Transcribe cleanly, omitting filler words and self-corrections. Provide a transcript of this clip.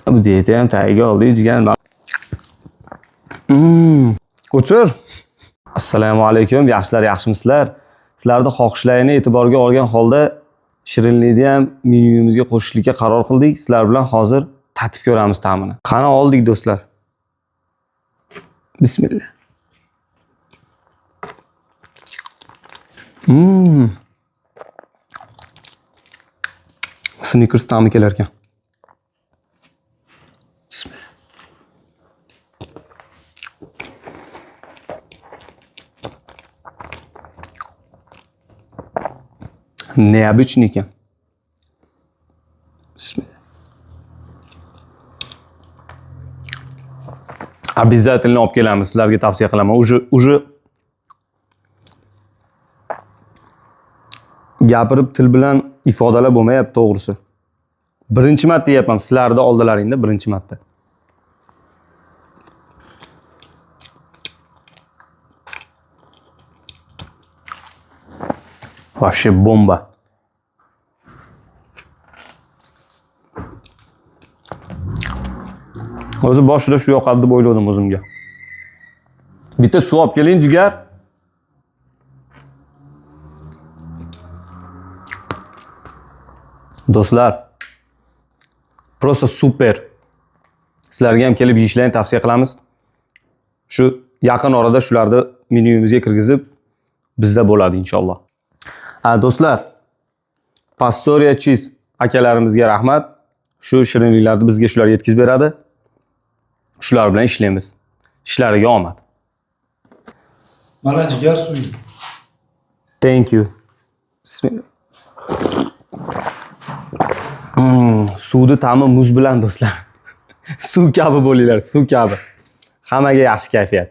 Bu dieta ham tagiga oldik, jigar. O'chir. Assalomu alaykum, yaxshilar, yaxshimisizlar? Sizlarni xohishlaringni e'tiborga olgan holda shirinlikni ham menyumizga qo'shishlikka qaror qildik. Sizlar bilan hozir tatib ko'ramiz ta'mini. Qani oldik, do'stlar. Bismillah. Snickers ta'mi kelar ekan. Bismillah. Необычный ekan. Bismillah. Обязательно olib kelamiz, sizlarga tavsiya qilaman. Уже gapirib til bilan ifodalab bo'lmayapti, to'g'risi. Birinchi marta yeyapman sizlarni oldilaringda, birinchi marta. Вообще bomba. O'zi boshida shu yoqadi deb o'yladim o'zimga. Bitta suv olib keling, jigar. Do'stlar, просто супер. Sizlarga ham kelib yeyishlarini tavsiya qilamiz. Shu yaqin orada shularni menyumizga kirgizib bizda bo'ladi inshaalloh. Ha, do'stlar, Pastoria Cheese akalarimizga rahmat. Shu shirinliklarni bizga shular yetkazib beradi. Shular bilan ishlaymiz. Ishlariga omad. Mana, jigar, suving. Thank you. Bismillah. Suvni ta'mi muz bilan, do'stlar. Suv kabi bo'linglar, suv kabi. Hammaga yaxshi kayfiyat.